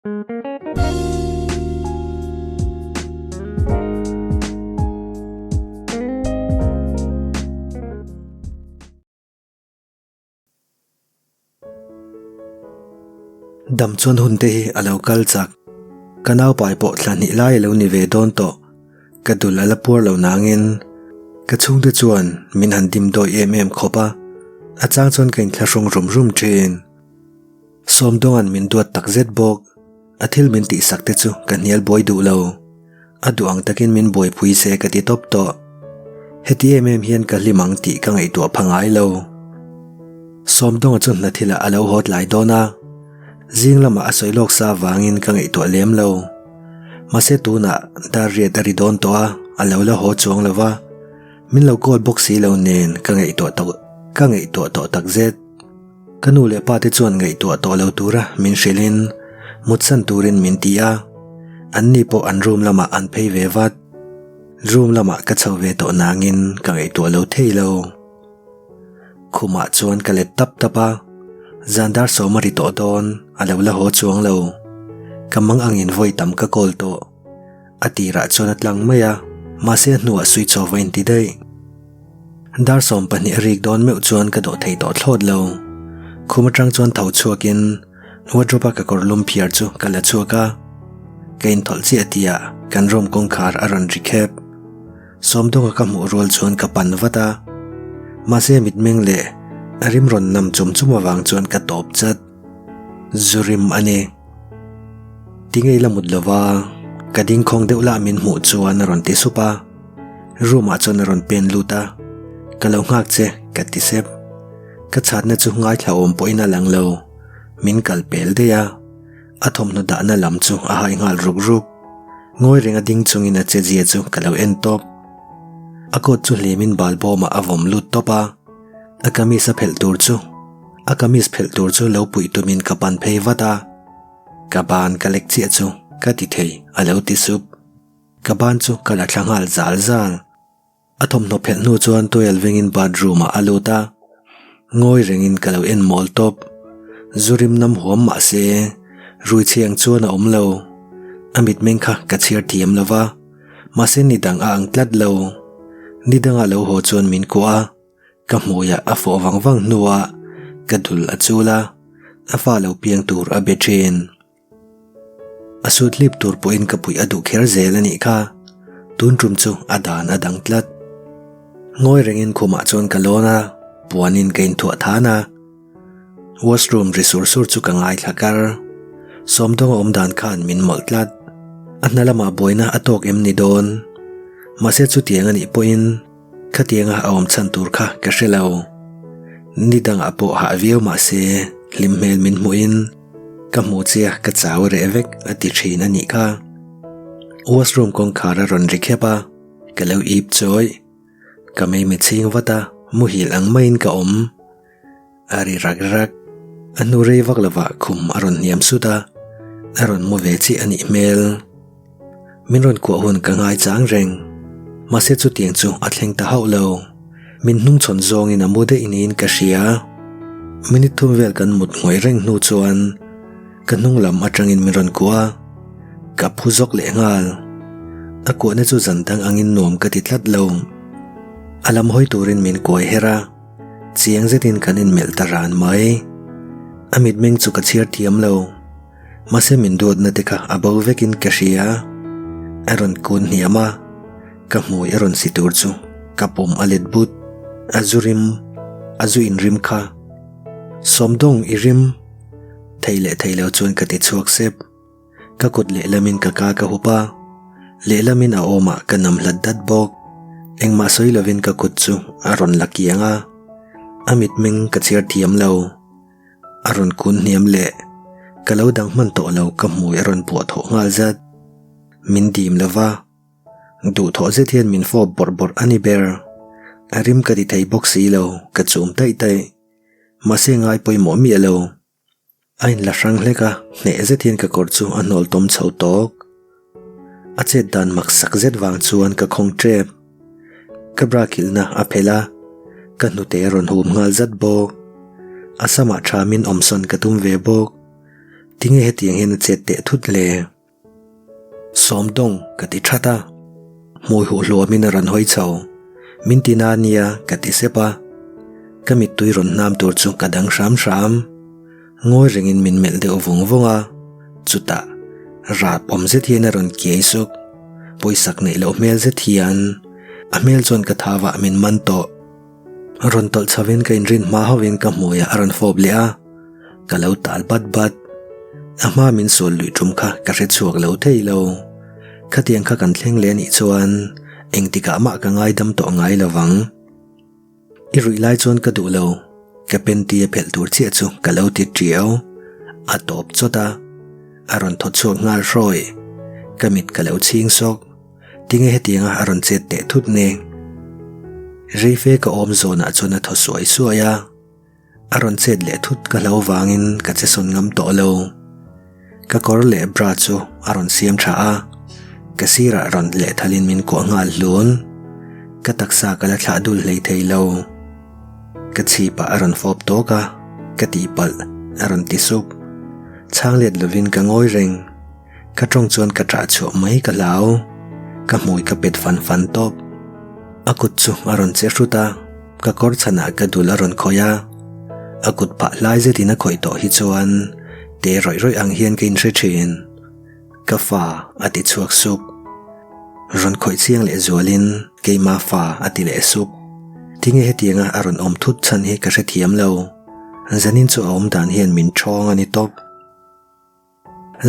Dam chuan hun te hi a lo kal chak. Ka naupai pawh thla hnih lai a lo ni ve dawn tawh. Ka dul a la puar lo nangin ka chhungte chuan min han dim dawi em em khawp a, a chang chuan ka inthlahrung rum rum thin. Sawmdawnga'n min duat tak zet bawk. A thil min tihsak te chu ka hnial buai duh lo. A duh ang takin min buaipui se ka ti tawp tawh. Heti em em hian ka hlim ang tih ka ngaihtuah pha ngai lo. Sawmdawnga chu hna thilah a lo haw tlai dawn a, zing lamah a sawi lawk sa avangin ka ngaihtuah lem lo. Mahse tunah dar riat a ri dawn tawh a, a lo la haw chuang lo va, min lo call bawk si lo nen ka ngaihtuah tawh ka ngaihtuah tawh takzet. Ka nu leh pa te chuan ngaihtuah tawh lo tura min hrilhin mutsan turin min ti a, anni pawh an room lamah an phei ve vat. Room lamah ka chho ve tawh nangin ka ngaihtuah lo thei lo. Khumah chuan ka let tap tap a, zan dar sawm a ri tawh dawn a lo la haw chuang lo. Ka mang angin vawi tam ka call tawh. A tirah chuan a tlang mai a, mahse a hnuah switch off a inti daih. Dar 20 a rik dawn meuh chuan ka dawh thei tawh thlawt lo. Khum atang chuan tho chhuakin wardrobe a ka kawr lum phiar chu ka la chhuak a. Ka inthawlh chiah tihah kan room kawngkhar a rawn ri khep. Sawmdawnga ka hmuh rual chuan ka pan vat a. Mahse mitmeng leh a rim rawn nam chum chum avang chuan ka tawp chat. Zu rim a ni. Tinge i la mut lova, ka ding khawng deuh lah min hmuh chuan a rawn ti sup a. Room ah chuan a rawn pen lut a, Ka lo nghak che, ka ti sep. Ka chhatna chu ngaithla awm pawhin a lang lo, min kal pel daih a. A thawmhnaw dahna lam chu a hai nghal ruk ruk. Ngawi renga ding chungin a che zia chu ka lo en tawp. A coat chu hlimin balbawmah a vawm lut tawp a, a kamis a phelh tur chu a kamis phelh tur chu lo puih tumin ka pan phei vat a. Ka ban ka lek chiah chu ka ti thei a lo ti sup. Ka ban chu ka la thla nghal zal zal. A thawmhnaw phelh hnu chuan tuial vengin bathroom ah a lut a, ngawi rengin ka lo en mawl tawp. Zu rim nam huam mah se rui chhiang chuan a awm lo. A mitmeng kha ka chhiar thiam lo va, mahse ni dang a ang tlat lo. Ni danga lo haw chuan min kuah a, ka hmuiah a fawh vang vang hnuah ka dul a chul a, a fa lo piang tur a be thin. A suit hlip tur pawhin ka puih a duh kher zel a nih kha. Tun tum chu a dan a dang tlat. Ngawi rengin khumah chuan ka lawn a, puanin ka inthuah than a. Washroom ri sur sur chu ka ngaithla kar. Sawmdawnga awm dan khan min mawlh tlat. A hna lamah buaina a tawk em ni dawn? Mahse chutiang a nih pawhin Khatianga a awm chhan tur kha ka hre lo. Ni dangah pawh hah viau mah se hlim hmel min hmuhin ka hmu che a ka chau reh vek a ti thin a nih kha. Washroom kawngkhar a rawn ri khep a, ka lo ip chawi. Ka mei mi chhing vat a, muhil ang maiin ka awm. A ri rak rak. A hnu rei vak lovah khum a rawn hniam sut a, a rawn mu ve chiah a nih hmel. Min rawn kuah hun ka ngai chang reng. Mahse chutiang chu a thleng ta hauh lo. Min hnungchhawn zawngin a mu daih niin ka hria. Minute thum vel kan mut ngawih reng hnu chuan ka hnung lam atangin min rawn kuah a, ka phu zawk leh nghal. A kuahna chu zan dang angin nuam ka ti tlat lo. A lam hawi turin min kuai her a. Chiang zetin kan inmelh ta ran mai. A mitmeng chu ka chhiar thiam lo. Mahse min duatna te kha a bo vekin ka hria. A rawn kun hniam a, ka hmui a rawn si tur chu ka pawm a let but. A zu rim, a zu inrim kha. Sawmdawng i rim. Thei leh thei lo chuan ka ti chhuak sep. Ka kut lehlamin ka ka ka hup a, lehlamin a awmah ka nam hlat dat bawk. Engmah sawi lovin ka kut chu a rawn la kiang a, a mitmeng ka chhiar thiam lo. A rawn kun hniam leh ka lo dang hman tawh lo ka hmui a rawn puah thawh nghal zat. Min dim lova. Duhthawh zet hian min fawp bawrh bawrh a ni ber. A rim ka ti thei bawk si lo, ka chum taih taih. Mahse ngai pawimawh miah lo. A inla hrang hlek a, hneh zet hian ka kawr chu a hnawl tawm chho tawk. A chet dan mak sak zet vang chuan ka khawng tep. Ka bra kilhna a phelh a, ka hnute a rawn hum nghal zat bawk. A samah tha min awmsawn ka tum ve bawk. Tinge hetiang hian a chet teh thut le? Sawmdawng ka ti that a, hmui huh hluamin a rawn hawi chho. Min ti na nia ka ti sep a, ka mittui rawn hnam tur chu ka dang hram hram. Ngawi rengin min melh deuh vung vung a, chutah rap awm zet hian a rawn kiai suk. Pawisak neih loh hmel zet hian a hmel chuan ka thavah min man tawh. Rawn tawlh chhovin ka inrin hma hauhin ka hmuiah a rawn fawp leh a, ka lo tal bat bat. A hma min sual luih tum kha ka hre chhuak lo thei lo. Khatiang kha kan thleng leh anih chuan engtikah mah ka ngaidam tawh ngai lo vang. I ruih lai chuan ka duh lo, ka panty a phelh tur chiah chu ka lo ti tiau. A tawp chawt a, a rawn thaw chhuak nghal hrawi. Ka mit ka lo chhing sawk. Tinge hetianga a rawn chet teh thut ni? Reife ka awm zawnah chuan a thaw suai suai a, a rawn chet leh thut ka hlo vangin ka che sawn ngam tawh lo. Ka kawr leh bra chu a rawn siam tha a, ka sirah rawn lehthalin min kuah nghal hlun. Ka taksa ka la thlah dul hlei thei lo. Ka chhipah a rawn fawp tawk a, ka tihpalh a rawn ti sup. Chhang let lovin ka ngawi reng. Ka tawng chuan ka ṭah chhuah mai ka hlau. Ka hmui ka pet fan fan tawp. A kut chu a rawn che hrut a, ka kawr chhanah ka dul a rawn khawih a. A kut phah hlai zetin a khawih tawh hi chuan te rawih rawih ang hian ka inhre ṭhin. Ka fa a ti chhuak sup. Rawn khawih chiang leh zualin keima fa a ti leh sup. Tinge hetianga a rawn awm thut chhan hi ka hrethiam lo. Zanin chu a awm dan hian min ṭhawng a ni tawp.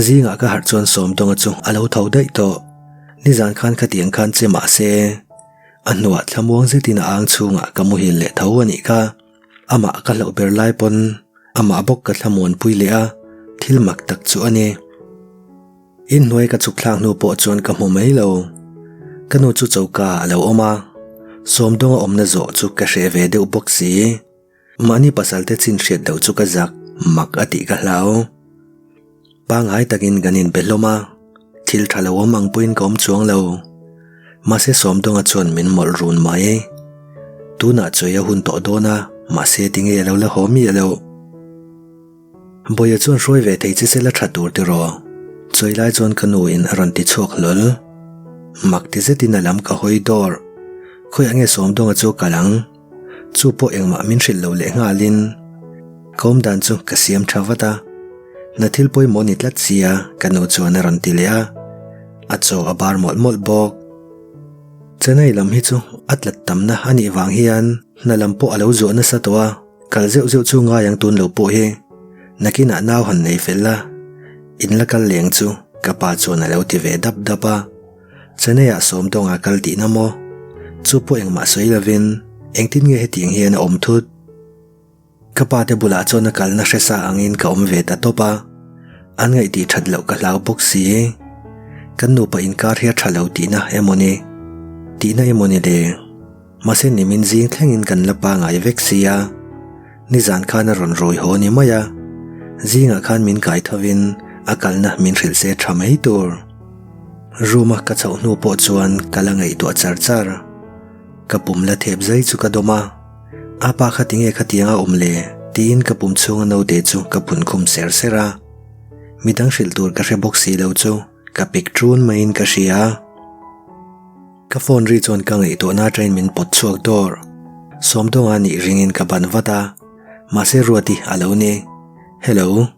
Zingah ka harh chuan Sawmdawnga chu a lo tho daih tawh. Nizan khan khatiang khan che mah se, a hnuah thlamuang zetin a ang chhungah ka muhil leh tho a nih kha. Amah ka hlauh ber lai pawn amah bawk ka thlamuanpui leh a, thil mak tak chu a ni. Inhnuai ka chuk thlak hnu pawh chuan ka hmu mai lo. Ka nu chu choka a lo awm a, Sawmdawnga awmna zawh chu ka hreh ve deuh bawk si. Mahni pasal te chin hriat loh chu ka zak mak a tih ka hlau. Pangngai takin kan inbe hlawm a, thil tha lo awm ang pawhin ka awm chuang lo. Mahse Sawmdawnga chuan min mawlh run mai. Tunah chawi a hun tawh dawn a, mahse tinge a lo la haw miah loh. Bawia chuan hruai ve thei che sela tha tur tiraw? Chawi lai chuan ka nu in a rawn ti chhuak hlawl. Mak ti zetin a lam ka hawi dawr. Khawiah nge Sawmdawnga chu a kal ang? Chu pawh engmah min hrilh lo leh nghalin ka awm dan chu ka siam tha vat a. Na thil pawimawh ni tlat sia ka nu chuan a rawn ti leh a, a chaw a bar mawlh mawlh bawk. Chennai lam hi chu a tlat tamna a nih vang hian hna lam pawh a lo zuah nasa tawh a, kal zeuh zeuh chu ngai ang tun lo pawh hi nakinah nau han nei fel la, in la kal leng chu ka pa chuan a lo ti ve dap dap a. Chennai-ah Sawmdawnga kal tihna maw? Chu pawh engmah sawi lovin engtin nge hetiang hian a awm thut? Ka pa te bulah chuan a kalna hre sa angin ka awm ve ta tawp a, an ngaihtih that loh ka hlau bawk si. Kan nupa inkar hi a tha lo tihna emaw ni? Tihna emaw ni le? Mahse nimin zing thlengin kan la pangai vek sia, nizan khan a rawn rawi haw ni mai a, zingah khan min kai thovin a kalna min hrilh se tha mai tur. Room a ka chhoh hnu pawh chuan ka la ngaihtuah char char. Ka pum la thep zai chu ka dawm a, a pa kha tinge khatiang a awm le tiin ka pum chhunga naute chu ka phun khum ser ser a. Midang hrilh tur ka hre bawk si lo chu ka pik ṭun maiin ka hria. Ka phone ri chuan ka ngaihtuahna atangin min pawt chhuak dawr. Sawmdawnga nih ringin ka ban vat a, mahse Ruati a lo ni. Hello,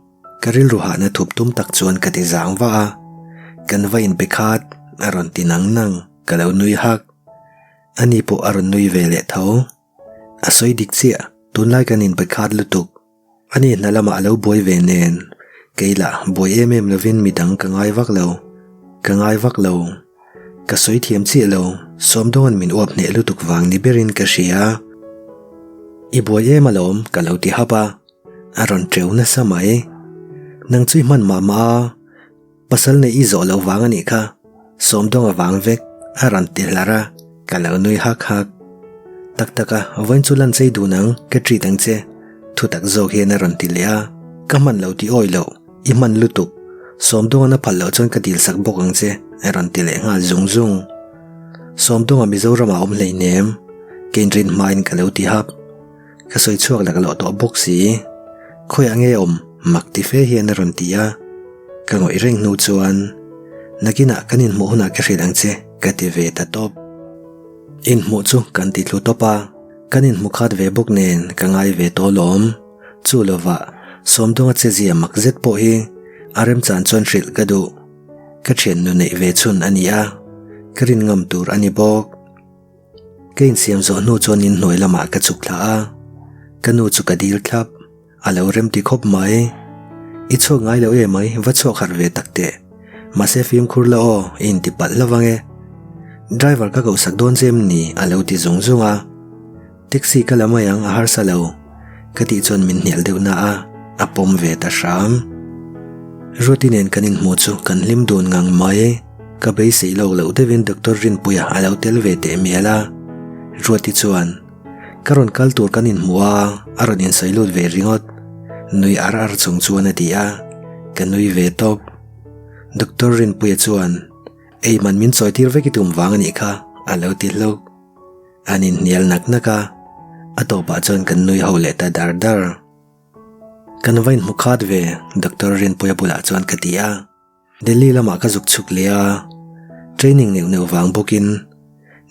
ka rilru hahna thup tum tak chuan ka ti zang vah a. Kan va inpe khat, a rawn ti nang nang, ka lo nui hak. Ani pawh a rawn nui ve leh tho. A sawi dik chiah, tunlai kan inpe khat lutuk. Ani hna lamah a lo buai ve nen, kei lah buai em em lovin midang ka ngai vak lo, ka ngai vak lo. Ka sawi thiam chiah lo, Sawmdawnga'n min uap hneh lutuk vang ni berin ka hria. I buai em alawm ka lo ti hap a, a rawn teu nasa mai. Nang chu i hman mah mah a. Pasal neih i zawh loh vang a nih kha, Sawmdawnga vang vek a rawn ti hlar a, ka lo nui hak hak. Tak tak a, vawiin chu lan chei dun ang, ka treat ang che, thu tak zawk hian a rawn ti leh a, ka hman lo tih awi loh, i hman lutuk, Sawmdawnga'n a phal loh chuan ka dil sak bawk ang che, a rawn ti leh nghal zung zung. Sawmdawnga Mizoramah a awm hleinem, kein rin hmain ka lo ti hap. Ka sawi chhuak laklawh tawh bawk si. Khawiah nge awm? Mak ti fe hian a rawn ti a. Ka ngawih reng hnu chuan, Nakinah kan inhmuh hunah ka hrilh ang che, ka ti ve ta tawp. Inhmuh chu kan ti tlu tawp a, kan inhmu khat ve bawk nen ka ngai ve tawh alawm. Chu lovah, Sawmdawnga chezia mak zet pawh hi a remchan chuan hrilh ka duh. Ka thiannu neih ve chhun a ni a, ka rin ngam tur a ni bawk. Ka insiam zawh hnu chuan inhnuai lamah ka chhuk thla a, ka nu chu ka dil thlap. A lo remti khawp mai. I chhuak ngai lo em mai, va chhuak harh ve tak teh. Mahse fimkhur la aw, i inti palh hlauh ang e. Driver ka kohsak dawn che em ni? a lo ti zung zung a. Taxi ka la mai ang, a harsa lo. Ka tih chuan min hnial deuh na a, a pawm ve ta hram. Ruati nen kan inhmuh chu kan hlim dun ngang mai. Ka beisei lawk loh deuhin Doctor Rinpuia a lo tel ve teh mial a. Ruati chuan. Ka rawn kal tur kan inhmu a, a rawn insawi lut ve ringawt. Nui ar ar chung chuan a ti a, ka nui ve tawp. Doctor Rinpuia chuan, Ei man min chawi tir vek i tum vang a nih kha, a lo ti hluk. An inhnial nak nak a, a tawpah chuan kan nui ho leh ta dar dar. Kan va inhmu khat ve, Doctor Rinpuia bulah chuan ka ti a. Delhi lamah ka zuk chhuk leh a, training neuh neuh vang bawkin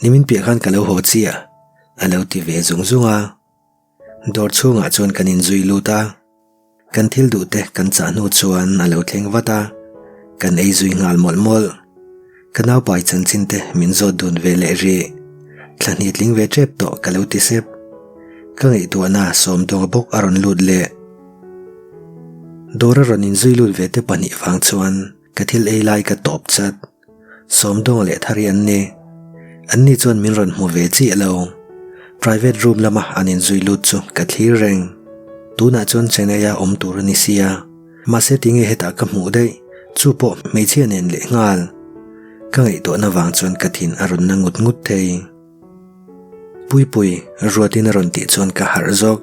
nimin piah khan ka lo haw chiah a lo ti ve zung zung a. Dawr chhungah chuan kan inzui lut a, kan thil duh te kan chah hnu chuan a lo thleng vat a, kan ei zui nghal mawlh mawlh. Ka naupai chanchin te min zawt dun ve leh rih, thla hnih tling ve tep tawh ka lo ti sep. Ka ngaihtuahna sawmdawnga bawk a rawn lut leh. Dawr a rawn inzui lut ve te pahnih vang chuan ka thil ei lai ka tawp chat. Sawmdawnga leh Thari an ni. An ni chuan min rawn hmu ve chiah lo. Private room lama an inzui lut chu ka thlir reng. Tunah chuan Chennai-a awm tur a ni sia. Mahse tinge hetah ka hmuh daih, chu pawh hmeichhia nen leh nghal. Ka ngaihtuahna vang chuan ka thin a rawn na ngut ngut thei. Puipui, Ruatin a rawn tih chuan ka harh zawk.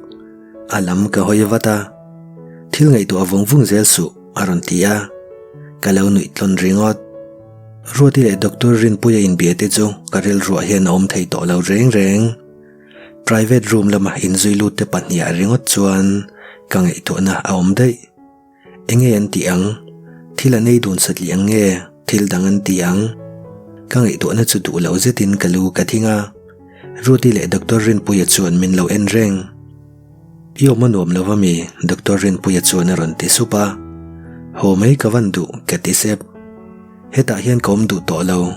A lam ka hawi vat a. Thil ngaihtuah vung vung zel suh, a rawn ti a. Ka lo nuih tlawn ringawt. Ruati leh Doctor Rinpuia inbia te chu ka rilruah hian a awm thei tawh lo reng reng. Private room lama inzui lut te pahniha ringawt chuan ka ngaihtuahna a awm daih. Enge an tih ang? Thil an ei dun satliah ang nge thil dang an ti ang? Ka ngaihtuahna chu duh loh zetin ka lu ka thing a. Ruti leh Doctor Rinpuia chuan min lo en reng. I awm a nuam lo va mi? Doctor Rinpuia chuan a rawn ti sup a. Haw mai ka van duh ka ti sep. Hetah hian ka awm duh tawh lo.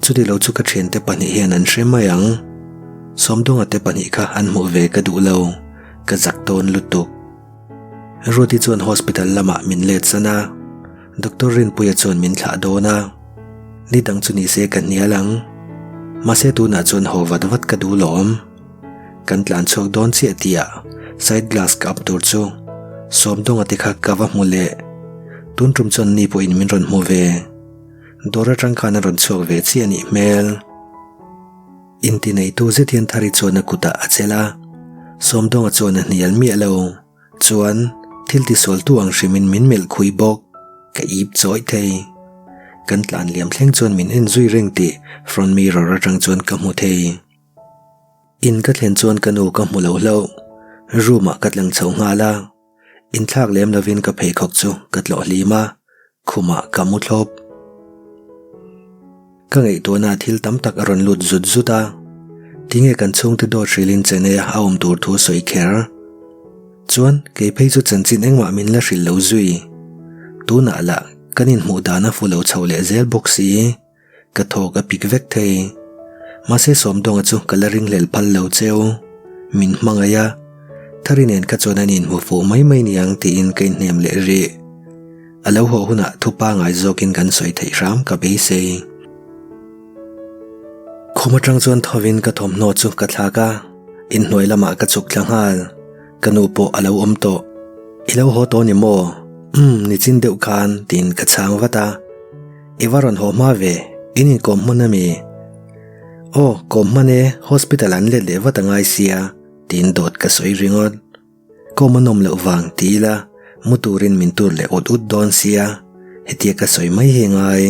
Chuti lo chu ka thiante pahnih hian an hre mai ang. Sawmdawnga te pahnih kha an hmuh ve ka duh lo. Ka zak tawn lutuk. Ruati chuan hospital lamah min let san a, Doctor Rinpuia chuan min thlah dawn a, ni dang chu nise ka hnial ang. Mahse tunah chuan haw vat vat ka duh lawm. Kan tlan chhuak dawn chiah tihah side glass ka up tur chu Sawmdawnga te kha ka va hmu leh. Tun tum chuan ni pawhin min rawn hmu ve. Dawr atang khan a rawn chhuak ve chiah a nih hmel. Intineitu zet hian Thari chuan a kutah a chelh a, Sawmdawnga chuan a hnial miah lo. Chuan, thil tisualtu ang hrimin min melh khui bawk. Ka ip chawih thei. Kan tlan liam thleng chuan min en zui reng tih front mirror atang chuan ka hmu thei. In ka thlen chuan ka nu ka hmu lo hlauh. Room ah ka tlang chho nghal a. Inthlak lem lovin ka pheikhawk chu ka tlawh hlim a, khumah ka mu thlawp. Ka ngaihtuahna thil tam tak a rawn lut zut zut a, tinge kan chhungte dawt hrilhin Chennai-a a awm tur thu sawi kher? Chuan kei phei chu chanchin engmah min la hrilh lo zui. Tunah lah kan inhmuh dan a fu lo chho leh zel bawk si. Ka thawk a pik vek thei. Mahse Sawmdawnga chu ka la ringhlel phal lo cheu. Min hmangaih a, Thari nen kha chuan an inhmu fuh mai mai niang tiin ka inhnem leh rih. A lo haw hunah thu pangai zawkin kan sawi theih hram ka beisei. Khum atang chuan thovin ka thawmhnaw chu ka thlak a, inhnuai lamah ka chhuk thla nghal. Ka nu pawh a lo awm tawh. I lo haw tawh ni maw? Umm, nichin deuh khan tiin ka chhang vat a. I va rawn haw hma ve, in inkawm hman a mi? Aw, kawm hman e, hospital an let leh vat a ngai sia, tiin dawt ka sawi ringawt. Kawm a nawm loh vang ti ila, mu turin min tur leh ut ut dawn sia, hetia ka sawi mai hi ngai.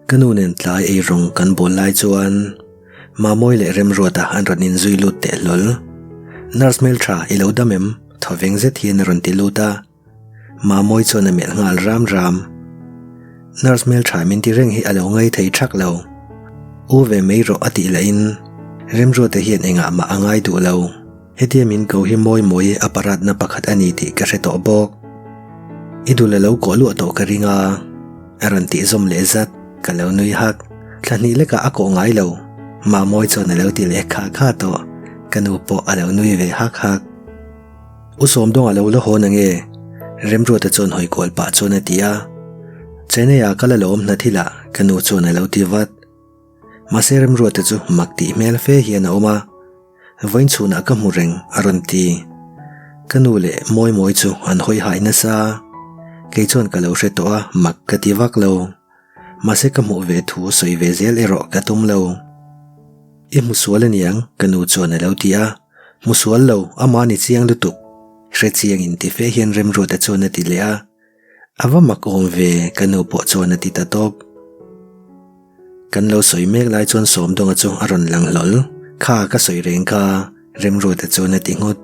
Ka nu nen tlai eirawng kan bawl lai chuan Mamawi leh Remruata an rawn inzui lut teh hlawl. Nurse hmeltha i lo dam em? Thawveng zet hian a rawn ti lut a. Mamawi chuan a melh nghal ram ram. Nurse hmeltha min ti reng hi a lo ngai thei thak lo. U ve mai rawh a tih lahin Remruata hian engah mah a ngai duh lo. Hetia min ko hi mawi mawi a paratna pakhat a ni tih ka hre tawh bawk. I dul a lo kawh luah tawh ka ring a, a rawn tih zawm leh zat. Ka lo nui hak. Thla hnih lekah a kawh ngai lo. Mamawi chuan a lo ti leh kha kha tawh. Ka nu pawh a lo nui ve hak hak. U Sawmdawng a lo la hawn ange? Remruata chuan hawi kual pah chuan a ti a. Chennai ah kal a lo awm hna thil ah ka nu chuan a lo ti vat. Mahse Remruata chu mak tih hmel fe hian a awm a. Vawiin chhunah ka hmu reng a rawn ti. Ka nu leh Mawimawi chu an hawi hai nasa. Kei chuan ka lo hre tawh a mak ka ti vak lo. Mahse ka hmuh ve thu sawi ve zel erawh ka tum lo. I hmu sual aniang ka nu chuan a lo ti a. Hmu sual lo, amah ni chiang lutuk. Hre chiang in ti fe hian Remruata chuan a ti leh a. A va mak awm ve, ka nu pawh chuan a ti ta tawp. Kan lo sawi mek lai chuan Sawmdawnga chu a rawn lang hlawl. Kha ka sawi reng kha, Remruata chuan a ti nghut.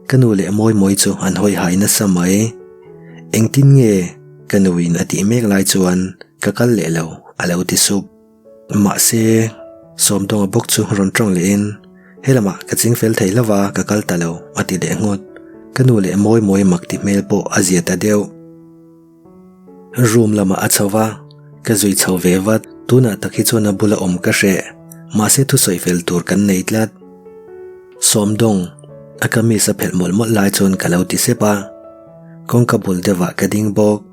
Ka nu leh Mawimawi chu an hawi hai nasa mai. Engtin nge? Ka nuin a tih mek lai chuan ka kal leh lo, a lo ti sup. Mahse, Sawmdawnga bawk chu rawn tawng lehin, Helamah ka ching fel thei hlauva ka kal ta lo, a ti leh nghut. Ka nu leh mawi mawi mak ti hmel pawh a zia ta deuh. Room lamah a chho va, ka zui chho ve vat. Tunah tak hi chuan a bula awm ka hreh. Mahse thusawi fel tur kan nei tlat. Sawmdawng, a kamis a phelh mawlh mawlh lai chuan ka lo ti sep a. Kawngka bul deuhah ka ding bawk.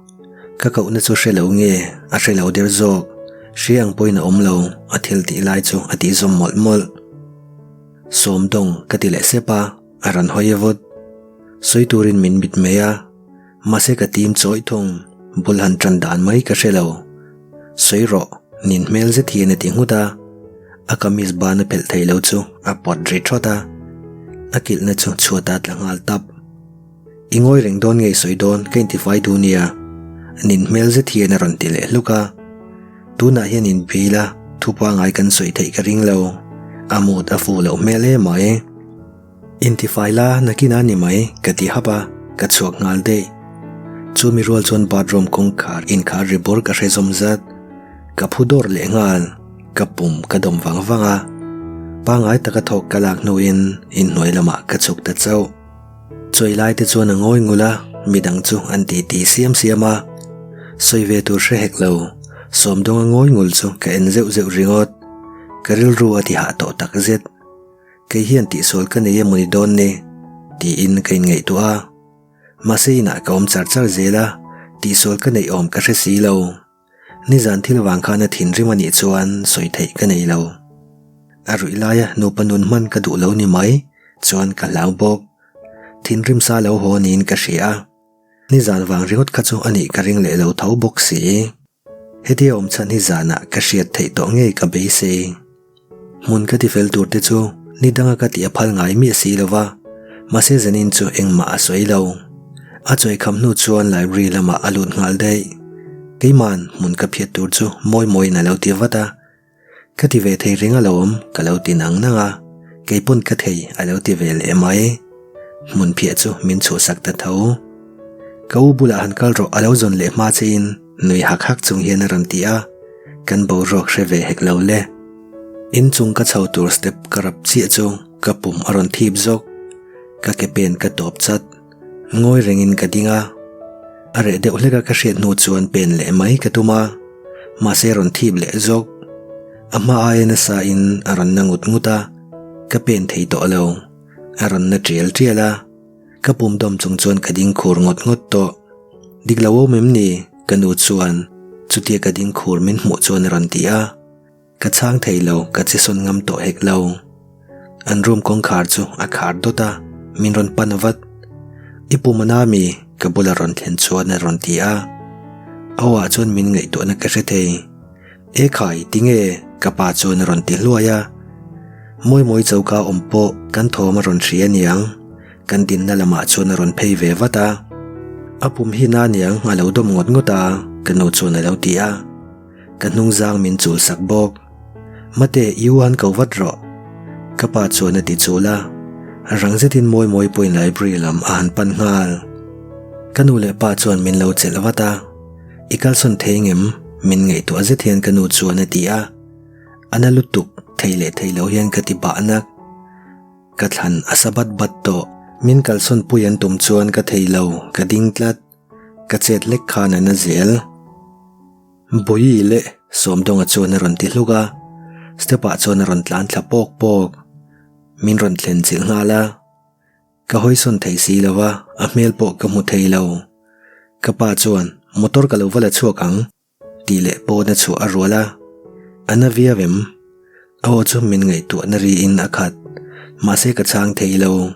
Ka kohna chu hre lo nge, a hre lo der zawk. Hria ang pawhin a awm lo, a thil tih lai chu a tih zawm mawlh mawlh. Sawmdawng ka ti leh sep a, a rawn hawi vut. Sawi turin min mit mai a, mahse ka tim chawih thung, bul han tan dan mai ka hre lo. Sawi rawh, nin hmel zet hian a ti nghut a, a kamis ban a phelh thei lo chu a pawt ri thawt a, a kilhna chu chhuatah a tla nghal tap. I ngawi reng dawn nge i sawi dawn ka intifai duh nia, nin hmel zet hian a rawn ti leh hluk a. Tunah hian inbil a, thu pangai kan sawi theih ka ring lo. A mood a fuh loh hmel em mai. Intifai la nakin a ni mai ka ti hap a, ka chhuak nghal daih. Chu mi rual chuan bathroom kawngkhar inkhar ri bawr ka hre zawm zat. Ka phu dawr leh nghal, ka pum ka dawm vang vang a. Pangai taka thawk ka lak hnuin inhnuai lamah ka chhuk ta chauh. Chawi lai te chuan a ngawi ngul a, midang chu an ti ti siam siam a. Sawi ve tur hre hek lo, Sawmdawnga ngawi ngul chu ka en zeuh zeuh ringawt. Ka rilru a ti hah tawh tak zet. Kei hian tihsual ka nei emawni dawn ni? tiin ka inngaihtuah a. Mahse inah ka awm char char zel a, tihsual ka neih awm ka hre si lo. Nizan thil vang khan a thinrim a nih chuan sawi theih ka nei lo. A ruih laia nupa nun hman ka duh lo ni mai chuan ka hlau bawk. Thinrim sa lo haw niin ka hria a. Nizan vang ringawt kha chu a nih ka ring leh lo tho bawk si. Hetia awm chhan hi zanah ka hriat theih tawh ngei ka beisei. Hmun ka tifel tur te chu ni danga ka tih a phal ngai miah si lo va, mahse zanin chu engmah a sawi lo. A chawi kham hnu chuan library lamah a lut nghal daih. Keima'n hmun ka phiat tur chu mawi mawiin a lo ti vat a. Ka ti ve thei reng alawm ka lo ti nang nang a, kei pawn ka thei a lo ti ve leh mai. Hmun phiah chu min chhuhsak ta tho. Ka u bulah han kal rawh a lo zawn leh hma chein nui hak hak chung hian a rawn ti a, kan boruak hre ve hek lo le. Inchung ka chho tur step ka rap chiah chu ka pum a rawn thip zawk. Ka ke pen ka tawp chat. Ngawi rengin ka ding a. A reh deuh hlek a ka hriat hnu chuan pen leh mai ka tum a, mahse a rawn thip leh zawk. A hma aia nasa in a rawn na ngut ngut a, ka pen thei tawh lo. A rawn na tial tial a. Ka pum dawm chung chuan ka ding khur ngawt ngawt tawh. Dik lo awm em ni? Ka nu chuan chutia ka ding khur min hmuh chuan a rawn ti a. Ka chhang thei lo, ka che sawn ngam tawh hek lo. An room kawngkhar chu a khar dawt a, min rawn pan vat. I pum a na mi? Ka bula rawn thlen chuan a rawn ti a. A awah chuan min ngaihtuahna ka hre thei. E khai, tinge? Ka pa chuan a rawn ti hluai a. Mawi mawi choka awm pawh kan thawm a rawn hria aniang, kan dinna lamah chuan a rawn phei ve vat a. A pum hi na aniang a lo dawm ngawt ngawt a, ka nu chuan a lo ti a. Ka hnungzang min chul sak bawk. Mate, i u han ko vat rawh. Ka pa chuan a ti chul a. Rang zetin mawi mawi pawhin library lam a han pan nghal. Ka nu leh pa chuan min lo chelh vat a. I kalsawn thei ngem? Min ngaihtuah zet hian ka nu chuan a ti a. A na lutuk, thei leh thei lo hian ka ti bah nak. Ka thlan a sa bat bat tawh. Min kalsawn pui an tum chuan ka thei lo, ka ding tlat. Ka chet lek khan a na zel. Bawihi leh Sawmdawnga chuan a rawn ti hluk a, step ah chuan a rawn tlan thla pawk pawk. Min rawn thlen chilh nghal a. Ka hawisawn thei si lo a, a hmel pawh ka hmu thei lo. Ka pa chuan, Motor ka lo va la chhuak ang, tih leh pawn a chhuah a rual a. A na viau em? A aw chu min ngaihtuahna riin a khat, mahse ka chhang thei lo.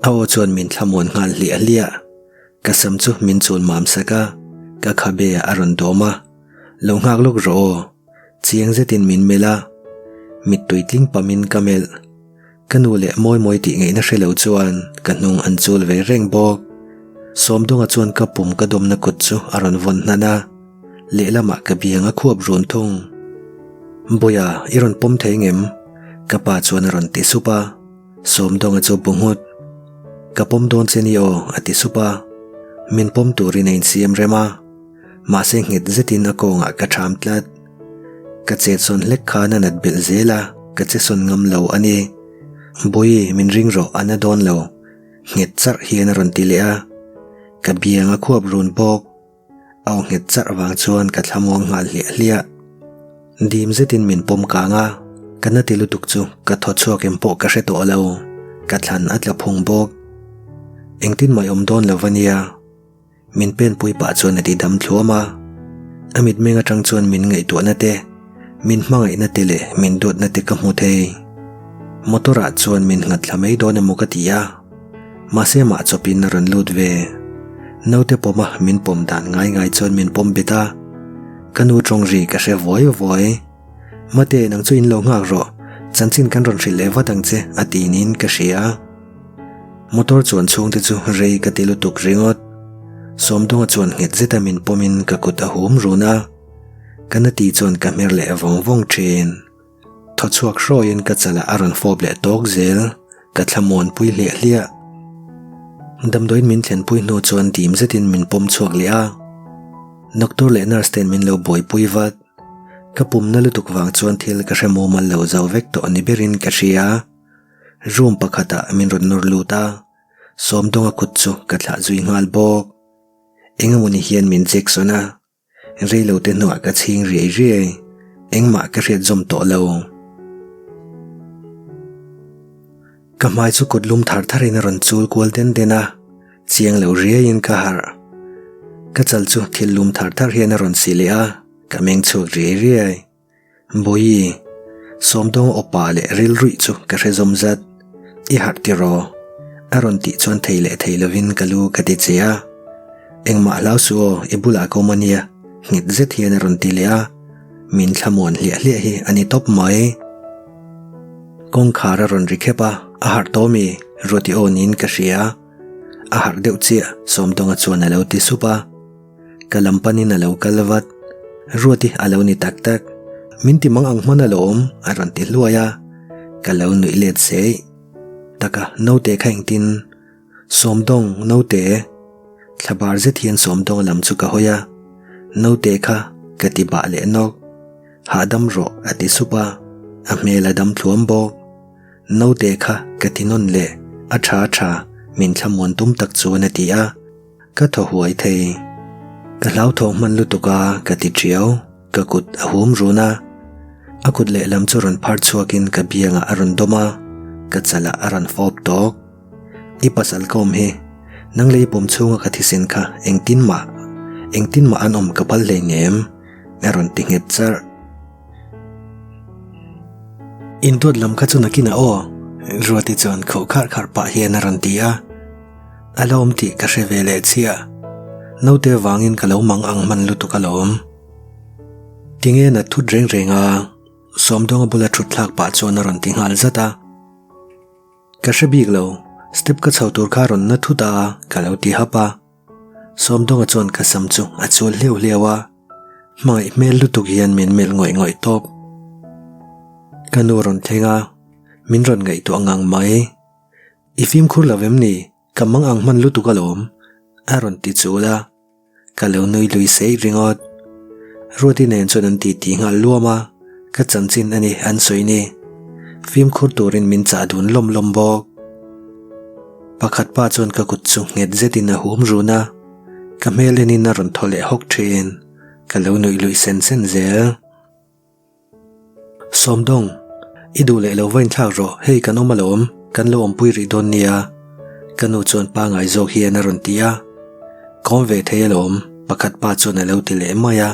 A aw chuan min thlamuan nghal hliah hliah. Ka sam chu min chul mam sak a, ka khabe ah a rawn dawm a, Lo nghak lawk rawh aw. Chiang zetin min melh a, mittui tling pamin ka melh. Ka nu leh mawi mawi tih ngaihna hre lo chuan ka hnung an chul ve reng bawk. Sawmdawnga chuan ka pum ka dawmna kut chu a rawn vawn hnan a, lehlamah ka biang a khuap run thung. Bawia, i rawn pawm thei ngem? Ka pa chuan a rawn ti sup a, Sawmdawnga chu bu nghut. Ka pawm dawn che ni aw, a ti sup a. Min pawm turin a insiam rem a. Mahse nghet zetin a kawngah ka ṭham tlat. Ka chetsawn hlek khan a nat belh zel a, ka chesawn ngam lo a ni. Bawihi, min ring rawh, a na dawn lo. Nghet charh hian a rawn ti leh a. Ka biang a khuap run bawk. A aw nghet charh vang chuan ka thlamuang nghal hliah hliah. Dim zetin min pawm kang a, ka na ti lutuk chu ka thaw chhuak em pawh ka hre tawh lo. Ka thlan a tla phung bawk. Engtin mah i awm dawn lo va nia. Min penpui pah chuan a ti dam thluam a, a mitmeng atang chuan min ngaihtuahna te, min hmangaihna te leh min duatna te ka hmu thei. Motor ah chuan min nghat thla mai dawn emaw ka ti a, mahse mah chawpin a rawn lut ve. Naute pawma min pawm dan ngai ngai chuan min pawm bet a, ka nu tawng ri ka hre vuai vuai. Mate nang chu in lo nghak rawh, chanchin kan rawn hrilh leh vat ang che a ti niin ka hria. Motor chuan chhungte chu rei ka ti lutuk ringawt. Sawmdawnga chuan nghet zeta min pawmin ka kut a hum run a, ka na ti chuan ka hmer leh vawng vawng thin. Thaw chhuak hrawiin ka chalah a rawn fawp leh tawk zel, ka thlamuan pui hliah hliah. Damdawiin min thlenpui hnu chuan dim zetin min pawm chhuak leh a, doctor leh nurse ten min lo buaipui vat. Ka pumna lutuk vang chuan thil ka hre mumal lo zo vek tawh ni berin ka hria. Room pakhatah min rawn nawr lut a, Sawmdawnga kut chu ka thlah zui nghal bawk. Engemawni hian min Jackson a, reilo te hnuah ka chhing riai riai, engmah ka hriat zawm tawh lo. Ka hmai chu kut lum thar tharin a rawn chul kual den den a, chiang lo riaiin ka harh. Ka chal chu thil lum thar thar hian a rawn si leh a, ka meng chhuak riai riai. Bawihi, Sawmdawng awpa leh rilruih chu ka hre zawm zat. I harh tiraw? A rawn tih chuan thei leh thei lovin ka lu ka ti che a. Engmah hlau suh aw, i bulah ka awm a nia, nghet zet hian a rawn ti leh a. Min thlamuan hliah hliah hi a ni tawp mai. Kawngkhar a rawn ri khep a, a harh tawh mi? Ruati aw niin ka hria. A harh deuh chiah, Sawmdawnga chuan a lo ti sup a. Ka lam panin a lo kal vat. Ruati a lo ni tak tak. Min ti mang ang hman alawm, a rawn ti hluai a. Ka lo nuih let sei. Taka, naute kha engtin? Sawmdawng, naute. Thlabar zet hian Sawmdawng lam chu ka hawi a. Naute kha, ka ti bah leh nawk. Hahdam rawh, a ti sup a. A hmel a dam thluam bawk. Naute kha, ka ti nawn leh. A tha a tha, min thlamuan tum tak chuan a ti a. Ka thaw huai thei. Ka hlauthawng hman lutuk a, ka ti ṭiau. Ka kut a hum run a. A kut lehlam chu rawn phar chhuakin ka biangah a rawn dawm a, ka chalah a rawn fawp tawk. I pasal ka awm hi, nang lei pawm chhunga ka thisen kha engtin mah, engtin mah an awm ka phal hleinem, a rawn ti nghet charh. Induat lam kha chu nakinah aw, Ruati chuan khuh kharh kharh pah hian a rawn ti a. A la awm tih ka hre ve leh chiah. Naute vangin ka lo mang ang hman lutuk alawm. Tinge nat thut reng reng a, Sawmdawnga bula thut thlak pah chuan a rawn ti nghal zat a. Ka hre bik lo, step ka chho tur kha rawn na thut a, ka lo ti hap a. Sawmdawnga chuan ka sam chu a chul hliau hliau a, hmangaih hmel lutuk hian min melh ngawih ngawih tawp. Ka nu rawn thleng a, min rawn ngaihtuah ngang mai. I fimkhur lo em ni? Ka mang ang hman lutuk alawm, a rawn ti chul a. Ka lo nui lui sei ringawt. Ruati nen chuan an titi nghal luam a, ka chanchin a ni an sawi ni. Fimkhur turin min chah dun lawm lawm bawk. Pakhat pa chuan ka kut chu nghet zetin a hum run a, ka hmel enin a rawn thaw leh hawk thin. Ka lo nuih luih sen sen zel. Sawmdawng, i duh leh lo va inthlak rawh, hei kan awm alawm, kan lo awmpui rih dawn nia, ka nu chuan pangai zawk hian a rawn ti a. Ka awm ve thei alawm, pakhat pa chuan a lo ti leh mai a.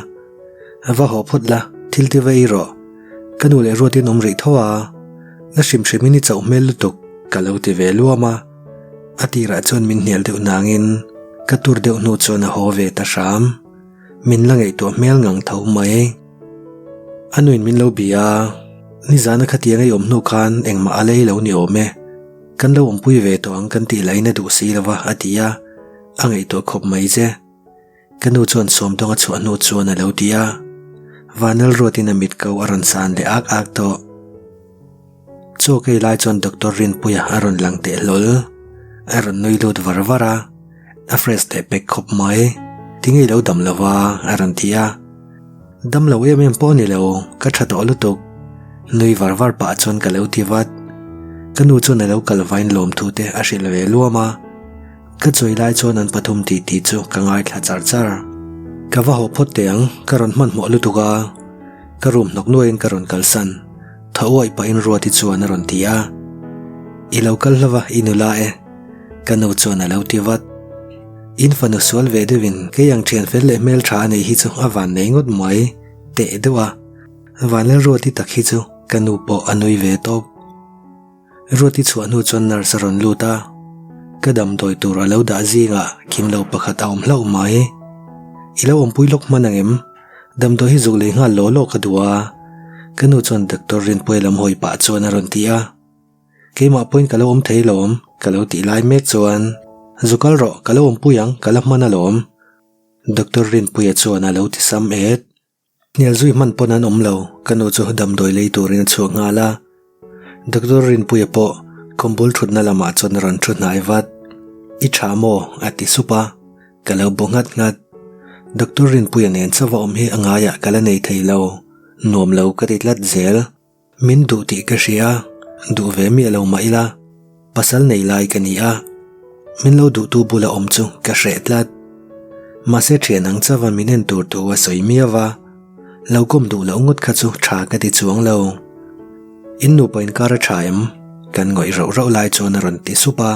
Va haw phawt la, thil ti va ei rawh, ka nu leh Ruatin awm rih tho a, na hrim hrimin i chauh hmel lutuk, ka lo ti ve luam a. A tirah chuan min hnial deuh nangin ka tur deuh hnu chuan a haw ve ta hram. Min la ngaihtuah hmel ngang tho mai. A nuin min lo bia a, nizana khatiang ei awm hnu khan engmah a lei lo ni awm e. Kan lo awmpui ve tawh ang kan tih lahin a duh si lo va a ti a, a ngaihtuah khawp mai che. Ka nu chuan sawmdawng a chhuah hnu chuan a lo ti a, Vanal ruatin a mit ko a rawn san leh ak ak tawh. Chaw ka ei lai chuan Doctor Rinpuia a rawn lang teh hlawl. A rawn nui lut var var a, a fresh leh pek khawp mai. Tinge i lo dam lo va? a rawn ti a. Dam lo em em pawh a ni lo, ka tha tawh lutuk. Nui var var pah chuan ka lo ti vat. Ka nu chuan a lo kal vain lawmthu te a hrilh ve luam a. Ka chawi lai chuan an pathum tih tih chu ka ngaithla char char. Ka va haw phawt teh ang, ka rawn hmanhmawh lutuk a. Ka room hnawk nuaiin ka rawn kalsan. Tha uaih pahin Ruati chuan a rawn ti a. I lo kal hlova i nula e. Ka nu chuan a lo ti vat. In fanu sual ve deuhin kei ang thian fel leh hmeltha a nei hi chu a van nei ngawt mai teh deuh a. Vanlal Ruati tak hi chu ka nu pawh a nui ve tawp. Ruati chhuah hnu chuan nurse a rawn lut a, ka damdawi tur a lo dah zingah kim lo pakhat a awm hlauh mai. I lo awmpui lawk hman ang em? Damdawi hi zuk lei nghal law law ka duh a, ka nu chuan doctor Rinpuia lam hawi pah chuan a rawn ti a. Keimah pawhin ka lo awm thei lawm, ka lo tih lai mek chuan, Zu kal rawh, ka lo awmpui ang, ka la hman alawm. Doctor Rinpuia chuan a lo ti sam et. Hnial zui hman pawn an awm lo, ka nu chu damdawi lei turin a chhuak nghal a. Doctor Rinpuia pawh khawmbul thutna lamah chuan a rawn thu hnai vat. I tha maw? a ti sup a, ka lo bu nghat nghat. Doctor Rinpuia nen chauha awm hi a ngaiah ka la nei thei lo, nuam lo ka ti tlat zel. Min duh tih ka hria, duh ve miah lo mah ila, pasal nei lai ka ni a, min lo duhtu bula awm chu ka hreh tlat. Mahse thian ang chauha min en tur thu a sawi miau va, lo kawm duh loh ngawt kha chu tha ka ti chuang lo. In nupa inkar a tha em? Kan ngawih rauh rauh lai chuan a rawn ti sup a,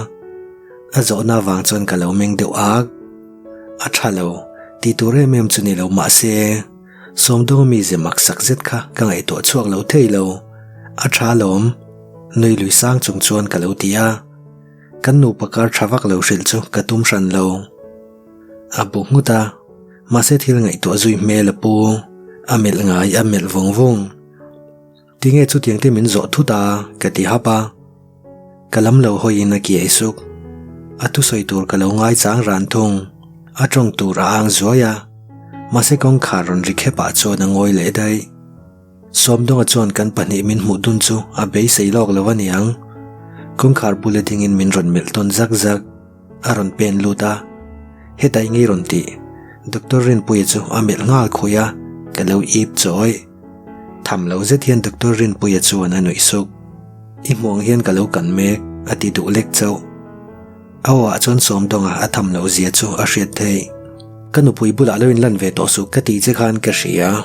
a zawhna avang chuan ka lo meng deuh ak. A tha lo, tih tur em em chu ni lo mahse, Sawmdawnga mize mak sak zet kha ka ngaihtuah chhuak lo thei lo. A tha alawm. Nui lui sang chung chuan ka lo ti a. Kan nupa kar tha vak lo hrilh chu ka tum hran lo. A bu nghut a, mahse thil ngaihtuah zui hmel a pu. A melh ngai a melh vawng vawng. Tinge chutiang te min zawh thut a? ka ti hap a. Ka lam lo hawiin a kiai suk. A thusawi tur ka lo ngaichang ran thung. A tawng tur a ang zuai a. Mahse kawngkhar rawn ri khep ah chuan a ngawi leh daih. Sawmdawnga chuan kan pahnih min hmuh dun chu a beisei lawk lo a niang. Kawngkhar bula dingin min rawn melh tawn zak zak. A rawn pen lut a. Hetai ngei rawn tih. Doctor Rinpuia chu a melh nghal khuih a, ka lo ip chawi. Tham lo zet hian Doctor Rinpuia chuan a nuih suk. I hmuh ang hian ka lo kan mek, a ti duh lek chauh. A aw ah chuan Sawmdawnga a tham loh zia chu a hriat theih. Ka nupui bulah lo inlan ve tawh suh ka ti che khan ka hria,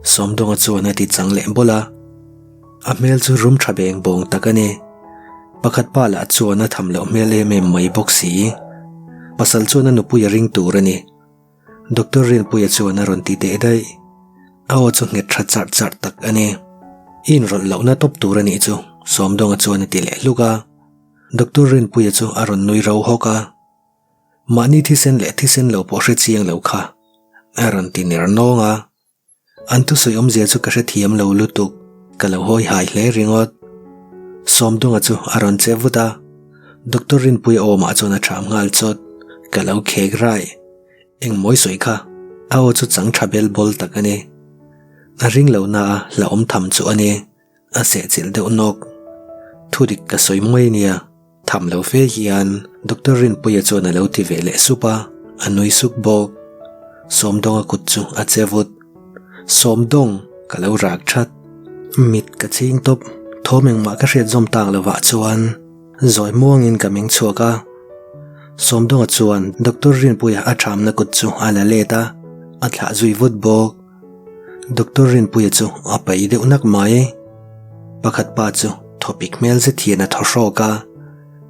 Sawmdawnga chuan a ti chang leh bawlh a. A hmel chu rum tha beng bawng tak a ni. Pakhat pa lah chuan a tham loh hmel em em mai bawk si. Pasal chuan a nupui a ring tur a ni. Doctor Rinpuia chuan a rawn ti teh daih. A aw chu nghet tha charh charh tak a ni. I inrawlh lohna tawp tur a nih chu, Sawmdawnga chuan a ti leh hluk a. Doctor Rinpuia chu a rawn nui ro hawk a. Mahni thisen leh thisen lo pawh hre chiang lo kha, a rawn ti ner nawng a. An thusawi awmzia chu ka hrethiam lo lutuk, ka lo hawi hai hle ringawt. Sawmdunga chu a rawn che vut a, Doctor Rinpuia awmah chuan a ṭham nghal chawt, ka lo khek rai. Engmawi sawi kha, a aw chu chang ṭha bel bawl tak a ni. A ring lo na a hlauhawm tham chu a ni. A sehchilh deuh nawk. Thudik ka sawi mai nia, tham lo fe hian Doctor Rinpuia chuan a lo ti ve leh sup a, a nui suk bawk. Sawmdawnga kut chu a che vut. Sawmdawng! Ka lo rak that. Mit ka chhing tawp. Thawm engmah ka hriat zawm tak lovah chuan zawi muangin ka meng chhuak a. Sawmdawnga chuan Doctor Rinpuia a thamna kut chu a la let a, a thlah zui vut bawk. Doctor Rinpuia chu a pai deuh nak mai. Pakhat pa chu thawpik hmel zet hian a thaw hrawk a,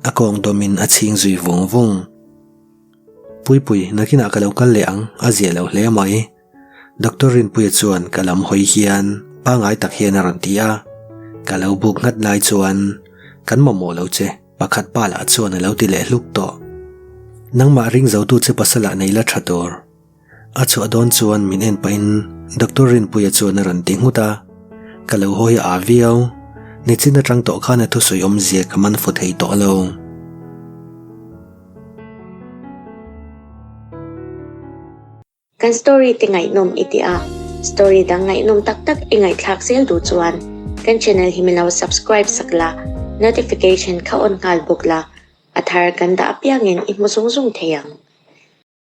a kawng dawmin a chhing zui vung vung. Puipui, nakinah ka lo kal leh ang, a ziah lo hle mai. Doctor Rinpuia chuan ka lam hawi hian pangai tak hian a rawn ti a, ka lo buk nghat lai chuan kan mamawh lo che, pakhat pa lah chuan a lo ti leh hluk tawh. Nangmah ring zotu che pasalah nei la tha tur. A chhuah dawn chuan min en pahin Doctor Rinpuia chuan a rawn ti nghut a, ka lo hawi a viau. Nichin atang tawh khan a thusawi awmzia ka man fu thei tawh lo. Kan story te ngaihnawm i ti a, story dang ngaihnawm tak tak i ngaihthlak zel duh chuan kan channel hi min lo subscribe sak la, notification kha on nghal bawk la, a thar kan dah apiangin i hmu zung zung thei ang.